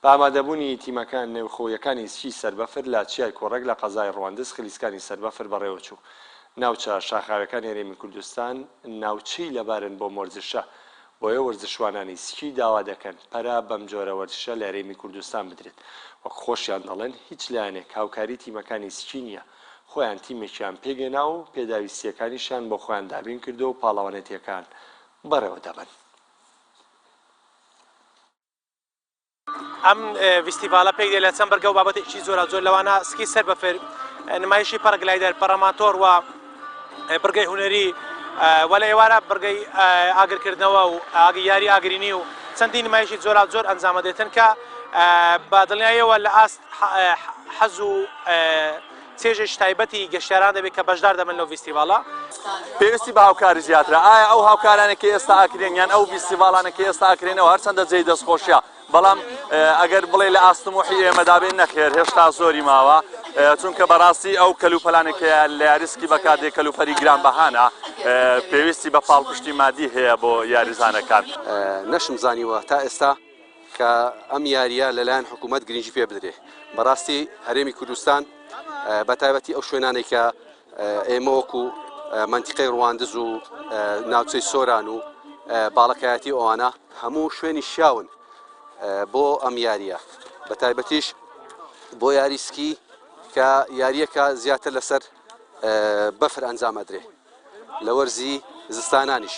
بە ئامادەبوونی تیمەکە نێوخۆیەکانی سکی سەربەفر لە چیای کۆڕەک لە قەزای ڕواندز خلیسکانی سەربەفر بەڕێوەچوو. ناوچە شاخاویەکانی هەرێمی کوردستان ناوچەی لەبارن بۆم وەرزشە، بۆیە وەرزشوانانی سکی داوا دەکەن پەرە بەم جۆرە وەرزشە لە هەرێمی کوردستان بدرێت. وەک خۆشیان دەڵێن هیچ لایەنێک هاوکاری تیمەکانی سکی نییە، خۆیان تیمێکیان پێکهێناوە و پێداویستییەکانیشیان بۆ خۆیان دابین کردووە و پاڵەوانێتییەکان بەڕێوە دەبەن. ئەم ڤیستیڤاڵە پێک دێت لە چەند بڕگە و بابەتێکی جۆراوجۆر لەوانە سکی سەر بەفر، نمایشی پەڕگلایدەر، پەڕەماتۆر و بڕگەی هونەری و لە ئێوارە بڕگەی ئاگرکردنەوە و یاری ئاگرینی و چەندین نمایشی جۆراوجۆر ئەنجامەدرێتن کە بە دڵنیاییەوە لە ئاست حەز و چێژێکی تایبەتی گەشتیاران دەبێت کە بەشدار دەبن لەو ڤیستیڤاڵە. پێویستی بە هاوکاری زیاترە، ئایا ئەو هاوکارانەی کە ئێستا ئەکرێن یان ئەو ڤیستیڤاڵانە کە ئێستا ئەکرێنەوە هەرچەندە جێی دەستخۆشیە بەڵام ئەگەر بڵێ لە ئاست تموحی ئێمەدا بێ نەخێر هێشتا زۆری ماوە چونکە بەڕاستی ئەو کەلوپەلانە کە لە یاریسکی بەکاردێ کەلوپەری گرانبەهانە پێویستی بە پاڵپشتی مادی هەیە بۆ یاریزانەکان. نەشم زانیوە تا ئێستا کە ئەم یارییە لەلایەن حکوومەت گرنگی پێ بدرێ. بەڕاستی هەرێمی کوردستان بە تایبەتی ئەو شوێنانەی کە ئێمە وەکو مەنتیقەی ڕواندز و ناوچەی سۆران و باڵەکایەتی ئەوانە هەموو شوێنی شیاون بۆ ئەم یارییە بە تایبەتیش بۆ یاری سکی کە یارییەکە زیاتر لەسەر بەفر ئەنجام ئەدرێ لە وەرزی زستانانیش.